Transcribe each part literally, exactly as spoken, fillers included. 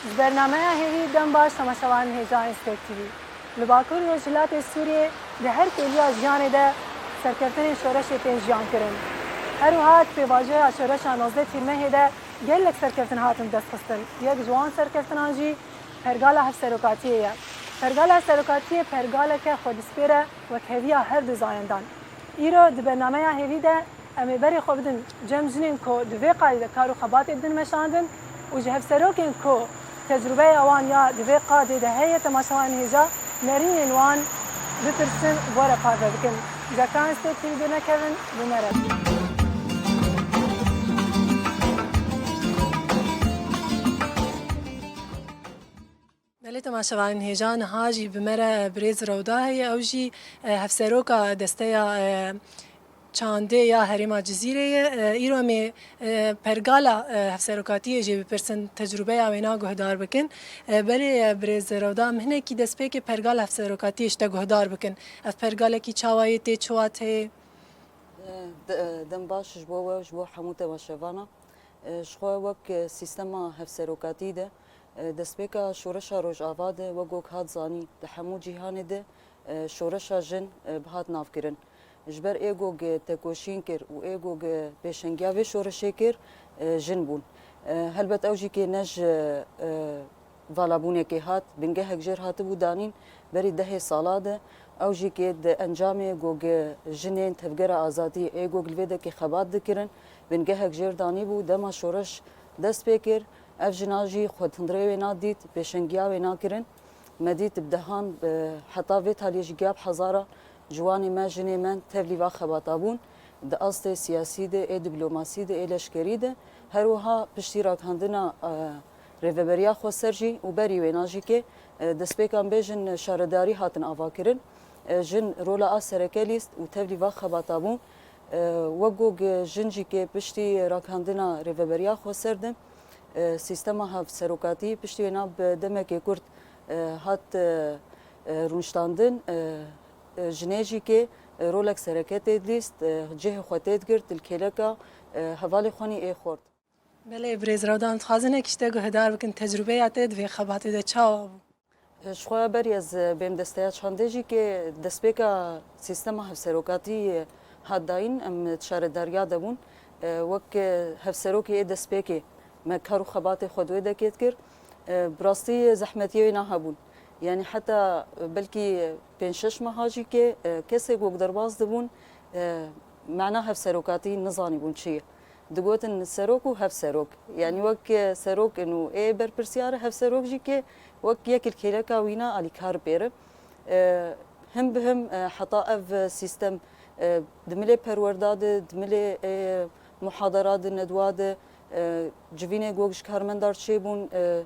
Ji bernameya hêvî dem baş temaşevanên hêja Enstêk T V. Li Bakur û Rojhilatê Sûriyê di her kêliya jiyanê de serkeftinên şoreşê tên jiyankirin. Her wiha di pêvajoya şoreşa nozdeh Tîrmehê de gelek serkeftin hatin destxistin. Yek ji wan serkeftinan jî Pergala Hevserokatiyê ye. Pergala Hevserokatiyê pergaleke xwedîspêr e wek heviya her du zayendan. Îro di bernameya hêvî de em ê berê xwe bidin cem jinên ku di vê qalê de kar û xebatê didin meşandin û ji hevserokên ku tecrûbeya wan ya di vê qadê de heye temaşevanên hêja nerînên wan bipirsin û bi we re parve bikin. Ji ekranên Stêrk T V dûr nekevin, bi me re bin. Belê temaşevanên hêja, niha jî bi me re birêz Rewda heye, ew jî, e, hevseroka desteya, e, çandê ya herêma Cizîrê ye. E, îro em ê, e, pergala, e, hevserokatiyê jê bipirsin, tecrûbeya wêna guhdar bikin. E, belê, e, birêz Rewda, em hinekî destpêkê pergala hevserokatiyê ji te guhdar bikin. Ev pergalekî çawa ye, tê çi wateyê? De-, dem baş ji bo we û ji bo hemû temaşevana. E, ji xwe wek, e, sîstema hevserokatî de, e, destpêka şoreşa Rojava de, wek ku hat zanî, di hemû cîhanê de, e, şoreşa jin, e, bi hat navkirin. Ji ber ê ku tekoşîn kir û ê ku pêşengiya vê şoreşê kir, e, jin bûn. E, helbet ew jî kê ne ji, e, valabûnekê hat, bingehek jêr hatibû danîn, berî dehê sala de, ew jî kê di encamê ku jinên Tevgera Azadî ê ku li vê dekê xebat dikirin, bingehek jêr danîbû, dema şoreş dest pê kir, ev jina jî xwe di hundirê wê nadît, pêşengiya wê nakirin. Me dît bi dehan, bi heta vê taliyê jî giya bi hezara ciwanê me, jinê me tevlî va xebata bûn. Di astê siyasî de, ê diplomasî de, ê leşkerî de, her wiha piştî ragihandina, e, Rêveberiya Xweser jî û berî wêna jî kê, e, destpêkan bêjin şaredarî hatin avakirin. E, jin rola a sereke lîst û tevlî va xebata bûn. E, wek ku jin jî kê piştî ragihandina Rêveberiya Xweser de, e, sîstema hevserokatî piştî wêna bi demekê kurt, e, hat, e, e, rûniştandin, e, e, jinê jî kê, e, rolek sereke tê dilîst, e, cihê xwe tê digirt, li kêleka, e, hevalê xwenî ê xort. Belê, birêz Rewdan, dixwazin hinekî ji te guhedar bikin, tecrûbeya te di vê xebatê de çawa bû? Ji xwe berî ez bêm desteya çandê jî kê destpêka sîstema hevserokatî hat dayîn, em di şaredariya de bûn. Wek hevserokê ê destpêkê me kar û xebatê xwe di wê dekê dikir. Bi rastî zehmetiyê wê nahebûn. Yanî heta belkî pênc şeş meha jî kê kesê ku derbas dibûn, mana hevserokatî nizanîbûn çi ye. Digotin serok û hevserok. Yanî wek serok in û ê berpirsiyar e, hevserok jî kê wek yek li kêleka wîna alîkar pêre. E, him bi him, e, heta ev sîstem, e, di milê perwerda de, di milê, e, muhadara de, nedwa de, e, civînê gog ji karmendar çêbûn, e,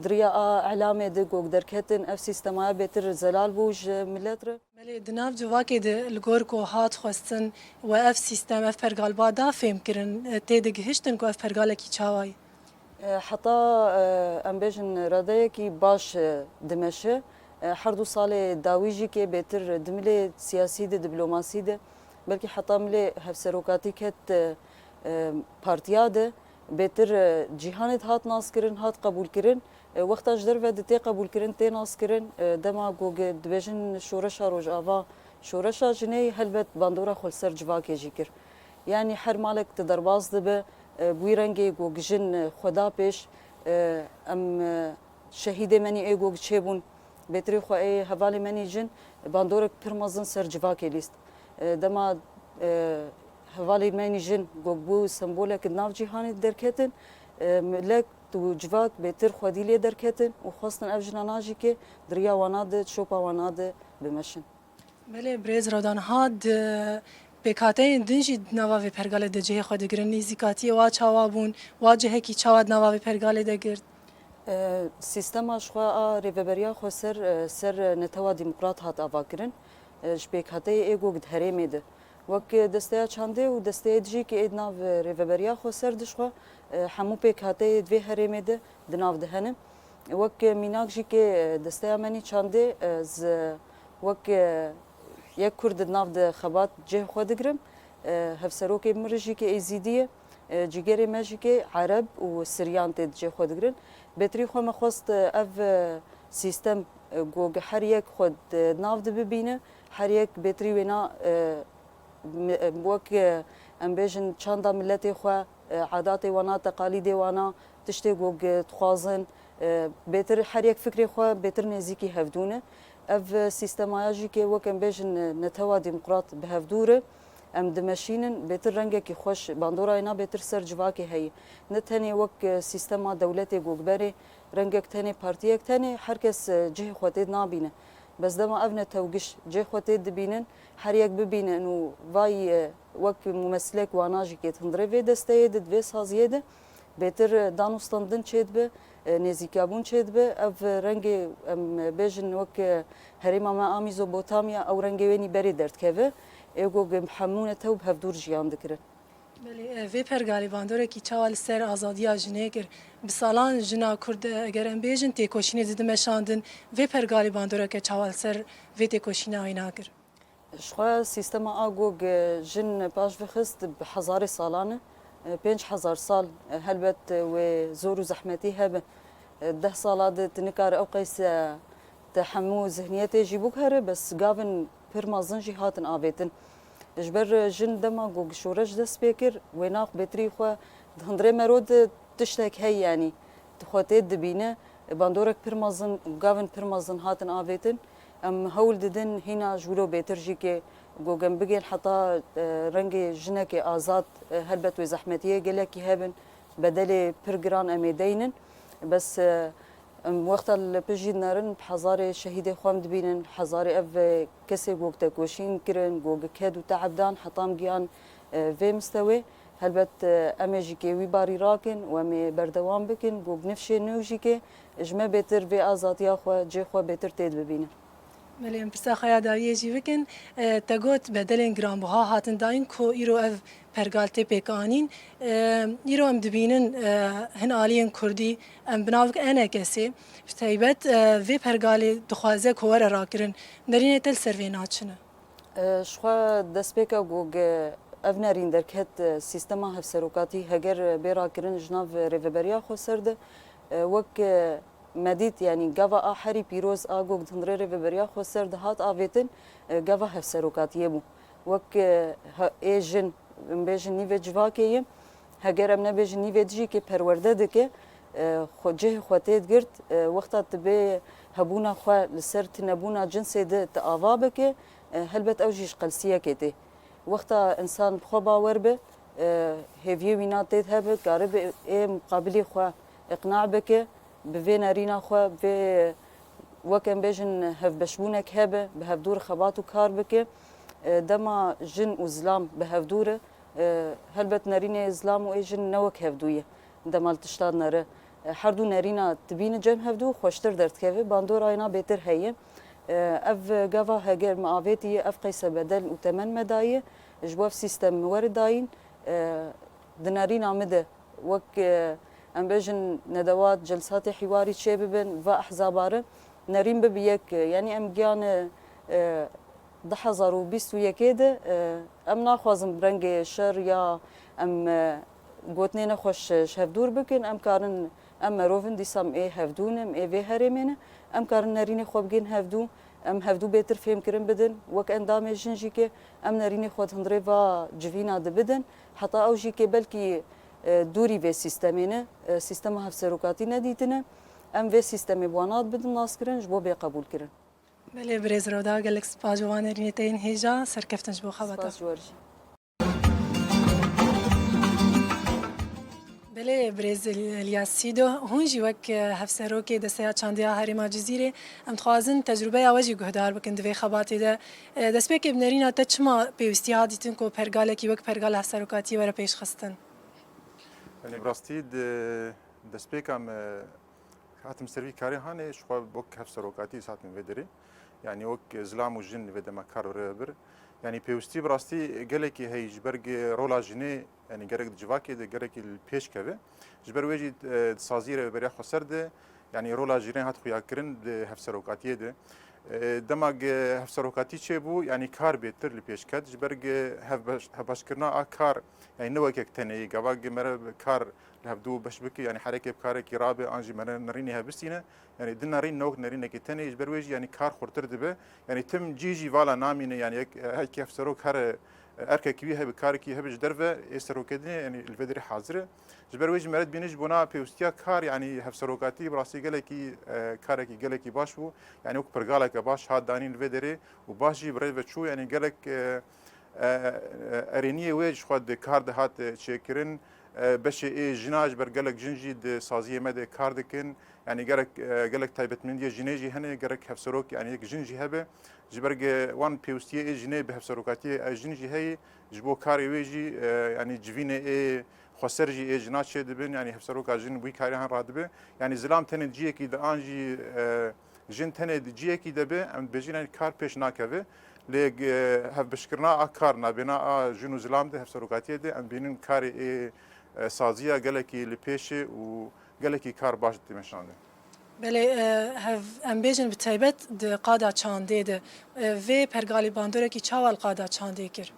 di riya a elamê de gog derketin, ev sîstemaya bêtir zelal bû ji milet re. Belê, di nav civakê de li gor ku hat xwestin we ev sîstem, ev pergal ba da fêhm kirin, tê digihiştin ku ev pergalekî çawa ye? E, heta, e, em bêjin radeyekî baş, e, dimeşe. E, her du salê dawî jî kê bêtir di milê siyasî de, diplomasî de, belkî heta milê hevserokatî ket, e, e, partiya de, bêtir, e, cîhanê dihat naskirin, hat qebûlkirin. E, wexta ji derve di tê qebûlkirin, tê naskirin, e, dema ku ge-, dibêjin şoreşa Rojava, şoreşa jinê, helbet bandora xwe li ser civakê jî kir. Yanî her malek tu derbas dibe, e, bi wî rengê ku jin, e, xwe da pêş, e, em, e, şehîdê menî ê ku çêbûn, bêtirî xwe ê hevalê menî jin, bandorek pir mezin ser civakê lîst. E, dema, e, hevalê menî jin ku bû sembolek di nav cîhanê derketin, e, milek û civak bêtir xwedî lê derketin û xwestin ev jinana jî kê di riya wana de, şopa wana de bimeşin. Belê, birêz Rewdan, ha di pêkhateyên din jî di nava vê pergalê de cihê xwe digirin. Nîzîkatiyê wa çawa bûn, wa cihekî çawa di nava vê pergalê de girt? E, sîstema ji xwe a Rêveberiya Xweser, e, ser Netewa Demokrat hat avakirin, e, ji pêkhateyê ê gog di herêmê de. Wek Desteya Çandê û desteyê dijî kê ê di nav Rêveberiya Xweser de ji xwe, e, hemû pêkhateyê di vê herêmê de di nav de hene. Wek mînak jî kê, e, Desteya Menî Çandê, e, ez wek, e, yek Kurd di nav de xebat cih xwe digirim. E, hevserokê min jî kê Êzîdî ye. E, cîgerê me jî kê Ereb û Siryan tê cih xwe digirin. Bêtirî xwe me xwest, e, ev, e, sîstem, e, ku her yek xwe di nav de bibîne, her yek bêtirî wêna, e, me-, e, wek, e, em bêjin çanda miletê xwe, e, edatê wana, teqalîdê wana, tiştê ku dixwazin, e, bêtir her yek fikrê xwe bêtir nêzîkî hevdû ne. Ev, e, sîstemaya jî ke wek em bêjin, e, netewa demokrat bi hevdû re, em dimeşînin, bêtir rengekî xweş, bandorayê na bêtir ser civakê heye. Ne tenê wek, e, sîstema dewletê ku berê rengek tenê, partiyek tenê, her kes, e, cihê xwe tê dinabîne. Bes dema ev netewgiş cihê xwe tê dibînin, her yek bibînin û vay, e, wek mumesilek wana jî kê di hundirê vê desteyê de, di vê saziyê de, bêtir, e, dan û standin çêdibe, e, nêzîkabûn çêdibe. Ev, e, rengê, em, e, bêjin wek, e, herêma me a Mîzopotamya, ew rengê wênî berê derdikeve. Ê ku hemû netew bi hevdûr jiyan dikirin. Belê, e, vê pergalê bandorekî çawa li ser azadiya jinê kir? Bi salan jina Kurd, e, eger em bêjin têkoşînê dide meşandin, vê pergalê bandoreke çawa li ser vê têkoşîna wêna kir? Ji xwe sîstema a ku jin paş ve xist bi hezarê salan e, pênc hezar sal, e, helbet, e, wê zor û zehmetî hebe. E, deh sala de tu nikare ew qeyse te hemû zihniyetê jî biguhere, bes gavin pir mezin jî hatin avêtin. Ji ber, e, jin dema ku şoreş dest pê kir, wêna bêtirî xwe di hundirê mero de tiştek heye, yanî tu xwe tê dibîne, bandorek pir mezin û gavin pir mezin hatin avêtin. Em hewl didin hîna ji wilo bêtir jî ke gogem bigên heta, e, rengê jinekê azad, e, helbet wê zehmetiyê gelekî hebin, bedelê pir giran em ê deynin. Bes, e, em wexta li pişt jî dinerin, hezarê şehîdê xwe em dibînin, hezarê ev, e, kesê gog tekoşîn kirin, gog ked û teeb dan heta em giyan, e, vê mistewê. Helbet, e, em ê jî kê wî barî rakin û em ê berdewam bikin. Gog nifşê nû jî kê ji me bêtir vê azadiya xwe, cê xwe bêtir tê dibînin. Belê, em pirsa xwe ya dawiyê jî bikin. E, te got bedelên giranbuha hatin dayîn ku îro ev pergal tê pêkanîn. E, îro em dibînin, e, hin aliyên kurdî, em bi nav E N K S'ê, bi taybet, e, vê pergalê dixwaze ku were rakirin. Nerînê te li ser vê naçine? E, ji xwe destpêka ku ge-, ev nerîn derket, e, sîstema hevserokatî heger bê rakirin ji nav rêveberiya xweser de, e, wek, e, me dît, yanî gava a herî pîroz a ku di hundirê rêveberiya xweser de hat avêtin, e, gava hevserokatiyê bû. Wek, e, he-, ê jin, em bêjin nîvê civakê ye, heger em nebêjin nîvê dijî ke perwerde dike, e, xwe, cihê xwe tê digirt, e, wexta tu bê hebûna xwe li ser tunebûna cinsê de tu ava bike, e, helbet ew jî ji qelsiyekê tê. Wexta însan bi xwe bawer be, e, hêviyê wîna tê de hebe, karibe ê muqabilê xwe îqna bike, bi vê nerîna xwe, vê, wek em bêjin, hevbeşbûnek hebe, bi hevdû re xebat û kar bike. E, dema jin û zilam bi hevdû re, e, helbet nerînê zilam û ê jin ne wek hevdû ye. Dema li tiştan nere, e, her du nerîna dibîne cem hevdû, xweştir derdikeve, bandorayê na bêtir heye. E, ev gava heger me avêtiye, ev qeyse bedel û temen me daye, ji bo ev sîstem me were dayîn, e, di nerîna min de, wek, e, em bêjin nedewat, celsatê hîwarî çêbibin, va ehzaba re nerîn bibe yek, e, yanî em giyane, e, du hezar û bîst û yekê de, e, em naxwazin bi rengê şer ya em, e, gotinê nexweş ji hev dûr bikin. Em karin, em merov in, dîsa em ê hevdû ne, em ê vê herêmê ne. Em karin nerînê xwe bigên hevdû, em hevdû bêtir fêmkirin bidin. Wek endamê jin jî ke em nerînê xwe di hundirê va civîna de bidin. Heta ew jî ke belkî, e, dûrî vê sîstemê ne, e, sîstema hevserokatî nedîtine. Em vê sîstemê bi wan hat bidin naskirin ji bo bê qebûlkirin. Belê birêz Rewda, gelek spas ji wan nerînê te yên hêja, serkeftin ji bo xebata. Spas ji we re jî. Belê birêz Îlyas Sîdo, hûn jî wek, e, hevserokê Desteya Çandiya Herêma Cizîrê, em dixwazin tecrûbeya we jî guhdar bikin di vê xebatê de. E, destpêkê bi nerîna te çima pêwîstî hat dîtin ku pergalekî wek pergala hevserokatiyê were pêşxistin? Belê, bi rastî di destpêka me Hatim ser vî karê hanê, ji xwe wek hevserokatî ez hatim vê derê. Yanî wek zilam û jin vê dema kar were bir. Yanî pêwistî bi rastî gelekî heye ji ber ku rola jinê, yanî gerek di civakê de, gerekî li pêş keve. Ji ber wê jî, e, di saziyê rêveberiya xweser de, yanî rola jinê hat xuyakirin di hevserokatiyê de. E, dema ku hevserokatî çêbû, yanî kar bêtir li pêş ket. Ji ber ku hevbeş-, hevbeşkirina a kar, yanî ne wek yek tenê ye. Gava ku mere kar li hevdû beş bike, yanî herekê bi karekî rabe, an jî me ne-, nerînê hev bistîne. Yanî di nerîn ne wek nerînekî tenê, ji ber wê jî yanî kar xurtir dibe. Yanî tim cî jî vala namîne, yanî yek, her ki hevserok here erkekî wî hebe, karekî hebe ji derve ê serokê dinê, yanî li vê derê hazir e. Ji ber wê jî me re dibîne ji bona pêwîstiya kar, yanî hevserokatî bi rastî gelekî, e, karekî gelekî baş bû. Yanî wek pergaleke baş hat danîn li vê derê û baş jî bi rê ve çû, yanî gelek, e, e, e, erêniyê wê ji xwe di kar de hat, e, çêkirin. E, beşê ê jina ji ber gelek jin jî di saziyê me de kar dikin. Yanî gerek, e, gelek taybetmendiyê jinê jî hene, gerek hevserok, yanî yek jin jî hebe. Ji ber ge wan pêwistiyê ê jinê bi hevserokatiyê ê jin jî heye. Ji bo karê wê jî, e, yanî civînê ê xweser jî ê jina çêdibin, yanî hevseroka jin wî karê han radibe. Yanî zilam tenê ciyekî de an jî, e, jin tenê di ciyekî de be, em dibêjin, yanî kar pêş nakeve. Lê, e, hevbeşkirina a kar nabêna a jin û zilam de, hevserokatiyê de, em bînin karê ê, e, saziya gelekî li pêş e û gelekî kar baş tê meşandin. Belê, e, hev, em bêjin bi taybet di qada çandê de, e, vê pergalî bandorekî çawa li qada çandê kir?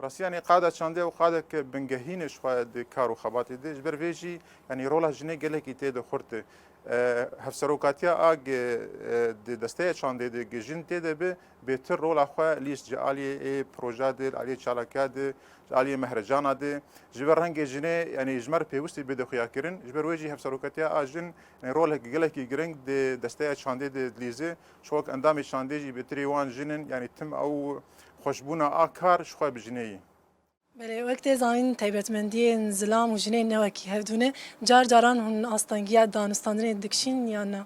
Rastî, yanî qada çandê ew qadeke bingehîn e ji xwe di kar û xebatê de. Ji ber vê jî, yanî rola jinê gelekî tê de xurt e. E, hevserokatiya a ge, e, di desteya çandê de ge jin tê de be, bêtir rola xwe lîst ji aliyê ê proja de, aliyê çalakiya de, ji aliyê mehrecana de. Ji ber rengê jinê, yanî ji me re pêwistî bê de xuya kirin. Ji ber wê jî hevserokatiya a jin, yanî rolek gelekî giring di desteya çandê de dilîze. Çi wek endamê çandê jî bêtirî wan jin in, yanî tim ew xweşbûna a kar ji xwe bi jinê yî. Belê, wek tê zanîn, taybetmendiyên zilam û jinê ne wekî hevdû ne. Car caran hûn astengiya danûstandinê dikişîn yan na?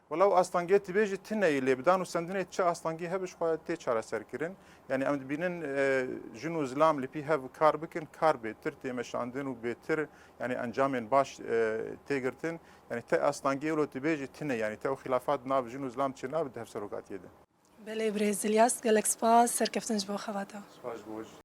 Wela, ew astengiyê tu bêjî tune ye, lê bi danûstendinê çi astengî hebe ji xwe tê çareserkirin. Yanî em dibînin, e, jin û zilam li pî hev kar bikin, kar bêtir tê meşandin û bêtir, yanî encamên baş, e, tê girtin. Yanî te astengiyê wilo tu bêjî tune, yanî te ew xilafat nav jin û zilam çênabe di hevserokatiyê de. Belê birêz Îlyas, gelek spas, serkeftin ji bo xebata. Spas ji bo we jî.